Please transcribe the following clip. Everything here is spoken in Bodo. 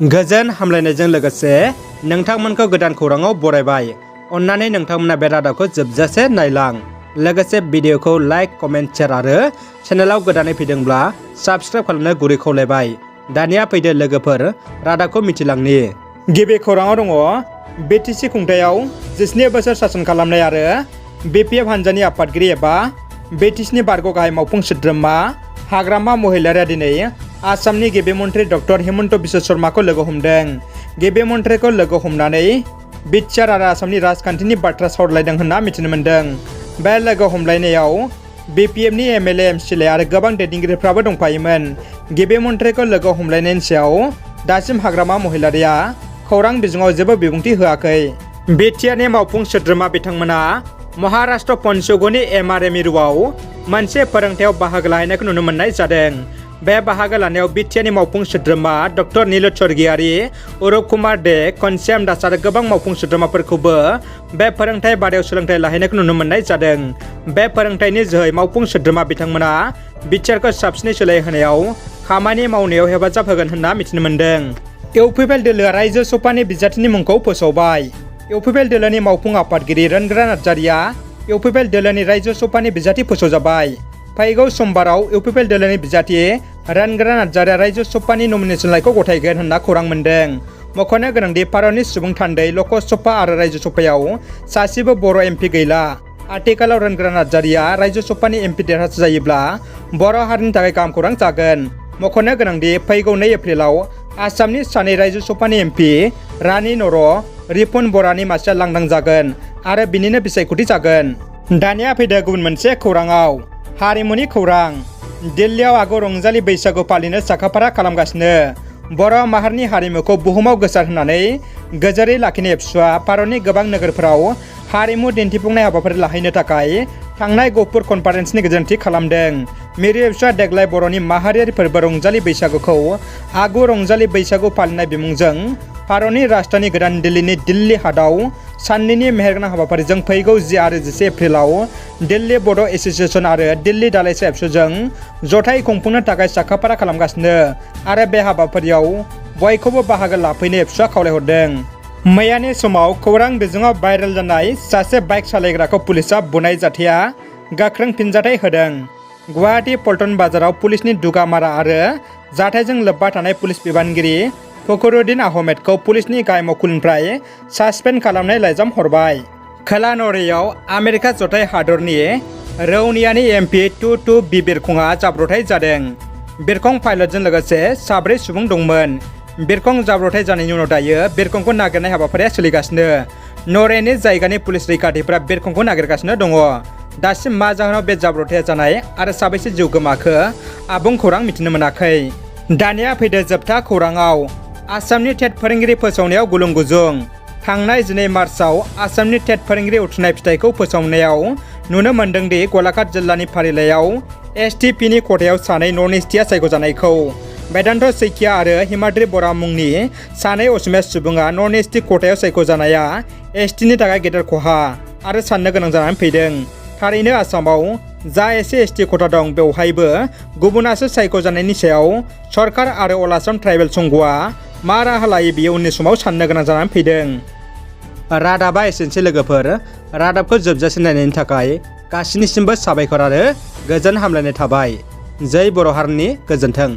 गोजोन हामलायनायजों लोगोसे नोंथांमोनखौ गोदान खौराङाव बरायबाय। अन्नानै नोंथांमोना बे रादाबखौ जोबजासे नायलां। लोगोसे भिडिअखौ लाइक, कमेन्ट, शेयार आरो चेनेलाव गोदानै फैदोंब्ला साबस्क्राइब खालामनो गुरै खावलायबाय। दानिया फैदो लोगोफोर रादाबखौ मिथिलांनि। गिबि खौराङाव दङ बिटिसि खुंथायाव 17 बोसोर सासन खालामनाय आरो बिपिएफ हानजानि आफादगिरि एबा बिटिसिनि बारग' गाहाय मावफुं सोद्रोमा हाग्रामा महिलारिया दिनै आसामनि गिबि मन्थ्रि डक्टर हिमन्त बिश्व शर्माखौ लोगो हमदों। गिबि मन्थ्रिखौ लोगो हमनानै बिटिआर आरो आसामनि राजखान्थिनि बाथ्रा सावरायलायदों होनना मिथिनो मोन्दों। बे लोगो हमलायनायाव बिपिएफनि एमएलए, एमसिएलए आरो गोबां दैदेनगिरिफ्राबो दंफायोमोन। गिबि मन्थ्रिखौ लोगो हमलायनायनि सायाव दासिम हाग्रामा महिलारिया खौरां बिजोङाव जेबो बिबुंथि होआखै। बिटिआरनि मावफुं सोद्रोमा बिथांमोना महाराष्ट्र पन्चगनि एमआरए मिरुआव मोनसे फोरोंथायाव बाहागो लाहैनायखौ नुनो मोननाय जादों। बे बाहागो लानायाव बिटिआरनि मावफुं सोद्रोमा डक्टर नीलत स्वर्गियारी, अरुप कुमार दे, घनश्याम दास आरो गोबां मावफुं सोद्रोमाफोरखौबो बे फोरोंथाय बादायाव सोलोंथाइ लाहैनायखौ नुनो मोननाय जादों। बे फोरोंथायनि जोहै मावफुं सोद्रोमा बिथांमोना बिटिआरखौ साबसिनै सोलायहोनायाव खामानि मावनायाव हेफाजाब होगोन होनना मिथिनो मोन्दों। इउपिपिएल दोलोआ रायजो सभानि बिजाथिनि मुंखौ फोसावबाय। इउपिपिएल दोलोनि मावफुं आफादगिरि रोनग्रा नार्जारिया इउपिपिएल दोलोनि रायजो सभानि बिजाथि फोसावजाबाय। फैगौ समबाराव इउपिपिएल दोलोनि बिजाथि रोनग्रा नार्जारिया रायजो सभानि नमिनेसन लाइखौ गथायगोन होनना खौरां मोन्दों। मख'नो गोनांदि भारतनि सुबुं थान्दै लक सभा आरो रायजो सभायाव सासेबो बर' एमपि गैला। आथिखालाव रोनग्रा नार्जारिया रायजो सभानि एमपि देरहासार जायोब्ला बर' हारिनि थाखाय गाहाम खौरां जागोन। मख'नो गोनांदि फैगौ 2 एप्रिलाव आसामनि सानै रायजो सभानि एमपि रानि नर, रिपुन बरानि मासिया लांदां जागोन आरो बिनिनो बिसायख'थि जागोन। दानिया फैदो गुबुन मोनसे खौराङाव। हारिमुनि खौरां। दिल्लीयाव आगु रंजालि बैसागु फालिनो साखाफारा खालामगासिनो। बर' माहारिनि हारिमुखौ बुहुमाव गोसारहोनानै गोजोरै लाखिनाय एबसुआ भारतनि गोबां नोगोरफोराव हारिमु दिन्थिफुंनाय हाबाफारि लाहैनो थाखाय थांनाय गफुर कनफारेन्सनि गोजोनथि खालामदों। मिरु एबसुआ देग्लाय बर'नि माहारियारि फोरबो रंजालि बैसागुखौ आगु रंजालि बैसागु फालिनाय बिमुंजों भारतनि राजधानी गोदान दिल्लीनि दिल्ली हाटआव साननैनि मेहेरगोनां हाबाफारिजों फैगौ 10 आरो 11 एप्रिलाव दिल्ली बड' एस'सिएशन आरो दिल्ली दालाइसा एबसुजों जथाय खुंफुंनो थाखाय साखाफारा खालामगासिनो आरो बे हाबाफारियाव बयखौबो बाहागो लाफैनो एबसुआ खावलायहरदों। मैयानि समाव खौरां बिजोङाव भाइरेल जानाय सासे बाइक सालायग्राखौ पुलिसआ बुनाय जाथाया गोख्रों फिनजाथाय होदों। गुवाहाटी पल्टन बाजाराव पुलिसनि दुगामारा आरो जाथायजों लोब्बा थानाय पुलिस बिबानगिरि फखरुद्दिन आहमेदखौ पुलिसनि गाहाय मावखुलिनिफ्राय सासपेन्ड खालामनाय लाइजाम हरबाय। खोला नर्वेयाव आमेरिका जथाय हादरनि रौनियानि एमपि 22 बि बिरखंआ जाब्रबथाय जादों। बिरखं पाइलटजों लोगोसे 4 सुबुं दंमोन। बिरखं जाब्रबथाय जानायनि उनाव दायो बिरखंखौ नागिरनाय हाबाफारिया सोलिगासिनो। नर्वेनि जायगानि पुलिस रैखाथिफोरा बिरखंखौ नागिरगासिनो दङ। दासिम मा जाहोनाव बे जाब्रबथाया जानाय आरो साबैसे जिउ गोमाखो आबुं खौरां मिथिनो मोनाखै। दानिया फैदो जोबथा खौराङाव। आसामनि टेट फोरोंगिरि फोसावनायाव गुलुं गुजुं। थांनाय 12 मार्चआव आसामनि टेट फोरोंगिरि उथ्रिनाय फिथाइखौ फोसावनायाव नुनो मोन्दोंदि गलाघाट जिल्लानि फारिलाइयाव एसटिपिनि खथायाव सानै नन इस्टआ सायख'जानायखौ। वेदान्त सैकिया आरो हिमाद्रि बरा मुंनि सानै असमिया सुबुङा नन इस्टि खथायाव सायख'जानाया एसटिनि थाखाय गेदेर खहा आरो साननो गोनां जानानै फैदों। थारैनो आसामाव जा एसे एसटि खथा दं बेवहायबो गुबुनासो सायख'जानायनि सायाव सरकार आरो अल आसाम ट्राइबेल संघआ मा राहा लायो बियो उननि समाव साननो गोनां जानानै फैदों। रादाबा एसेनोसै लोगोफोर। रादाबखौ जोबजासे नायनायनि थाखाय गासिनिसिमबो साबायखर आरो गोजोन हामलायनाय थाबाय। जै बर' हारिनि गोजोन्थों।